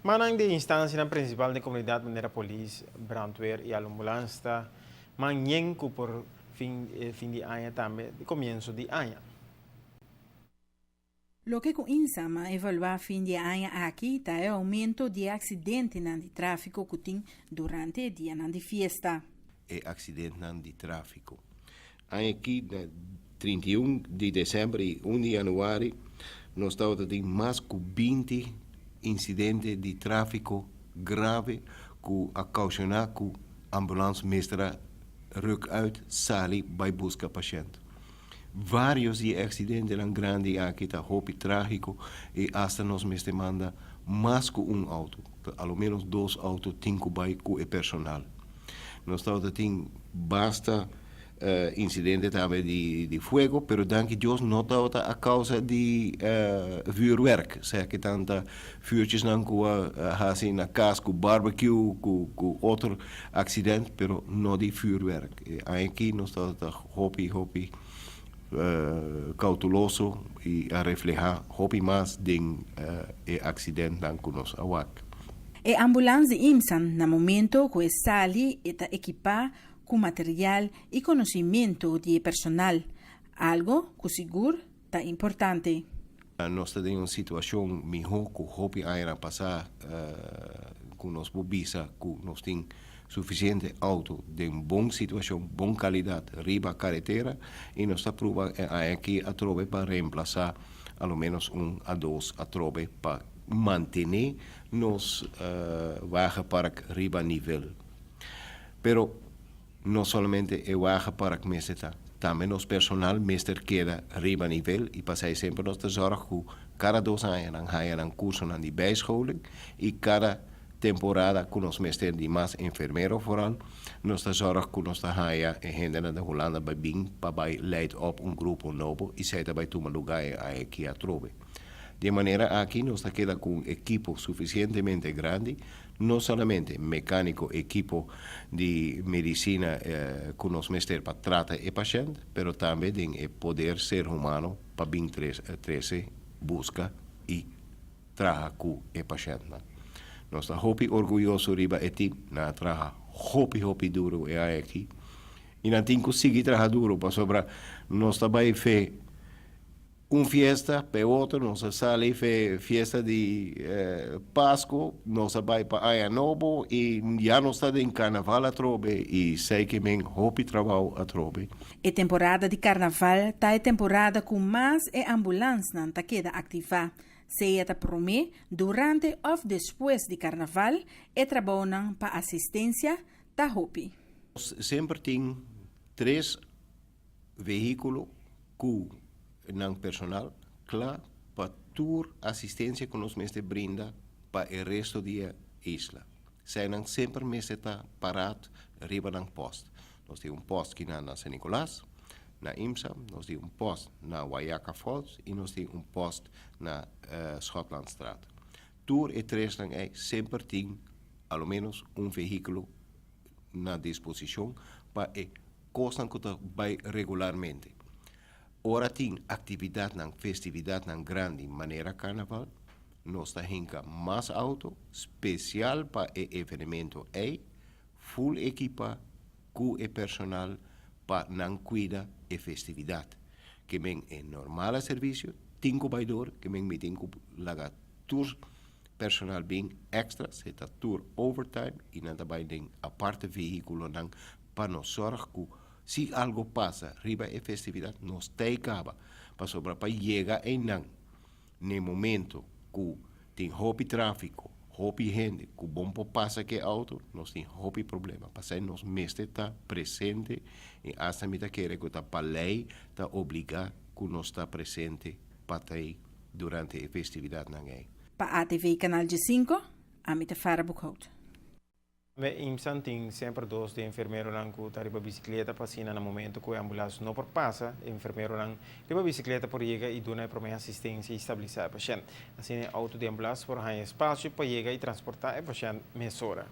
Mannan di instancianan principal den comunidad manera polis, brandweer y ambulans ta man yen cu por fin fin di aña tambe di comienso di aña. Loke cu IMSAM a evalua fin di e aña aki ta e aumento di e accidentenan di trafico cu tin durante e dianan di fiesta. E accidentenan di trafico. Aña aki na 31 di december y 1 di januari nos tabata tin mas cu 20 incidente di trafico grave cu a causciona cu ambulance mester a ruk uit sali bay busca pashent. Varios di e accidentenan grandi aki ta hopi tragico y hasta nos mester manda mas cu un auto, a lo menos dos auto tin cu bay cu e personal. Nos tabata tin basta incidente tambe di fuego, pero danki Dios no tabata a causa di vuurwerk, sea ki tanta vuurtjesnan cu a haci na cas cu barbecue, cu otro accident, pero no di vuurwerk. E aña aki nos tabata hopi hopi cauteloso y a refleha hopi mas den e accidentnan cu nos a wak. E ambulans di IMSAN na momento cu e sali e ta ekipa cu material y conocimento di e personal, algo cu sigur ta importante. Nos ta den un situacion miho cu hopi añanan pasa cu nos por bisa cu nos tin suficiente auto den bon situacion, bon calidad riba caretera y nos ta pruba e aña aki atrobe pa reemplaza a lo menos un a dos atrobe pa mantene nos wagenpark riba nivel. Pero no solamente e wagenpark mester ta, tambe nos personal mester keda riba nivel y pasai semper nos ta zorg cu cada dos aña nan haya nan cursonan di bijscholing y cada temporada cu nos mester di mas enfermero vooral nos ta zorg cu nos ta haya e hendenan di Hulanda bay bin pa bay leid op un grupo nobo y esey ta bay tuma lugar e aña aki atrobe. Di e manera aki nos ta keda cu un ekipo suficientemente grandi No solamente mecanico ekipo di medicina cu nos mester pa trata e pashent, pero tambe den e poder ser humano pa bin trece, busca y traha cu e pashentnan. Nos ta hopi orguyoso riba e team, nan a traha hopi hopi duro e aña aki y nan tin cu sigui traha duro pasobra nos ta bay fe Un fiesta p'e otro, nos a sali fe fiesta di Pasco, nos a bai pa Aña Nobo y ya nos ta den Carnaval atrobe y esey ke men hopi trabao atrobe. E temporada di Carnaval ta e temporada cu mas e ambulansnan ta keda activa, sea ta prome, durante of despues di Carnaval, e trabaonan pa asistencia ta hopi. Nos semper tin tres Vehíkulo ku nan personal kla pa tur asistensia ku nos mester brinda pa e resto di e isla. Eseinan semper mester ta parat riba nan post. Nos tin un post kinan na San Nicolas, na IMSA, nos tin un post na Wayaca Falls i nos tin un post na Schotlandstraat. Tur e tresnan ei semper tin a lo menos un vehíkulo na disposishon pa e kosnan ku ta bai regularmente. Ora tin aktividatnan, festividatnan grandi manera karnaval, nos ta hinka mas outo spesial pa e evenemento ei, ful ekipá ku e personal pa nan kuida e festividat. Ke men e normale servisio tin ku bai dor, ke men mi tin ku laga tur Personal bin extra, se ta tur overtime y nan ta bay den aparte vehiculonan pa nos zorg cu si algo pasa riba e festividad nos ta caba, pasobra pa yega eynan n'e momento cu tin hopi trafico, hopi hende cu bon por pasa cu e auto, nos tin hopi problema. Pasey nos mester ta presente y hasta mi ta kere cu ta pa ley ta obliga cu nos ta presente pa ta ey durante e festividadnan ei. Pa ATV Canal 15, ami ta Farah Boekhout. Me IMSAN tin semper dos di enfermeronan cu ta riba bicicleta pa asina na momento cu e ambulans no por pasa, e enfermeronan riba bicicleta por yega y duna e prome asistencia y stabilisa e pashent. Asina e auto di ambulans por haña espacio pa yega y transporta e pashent mesora.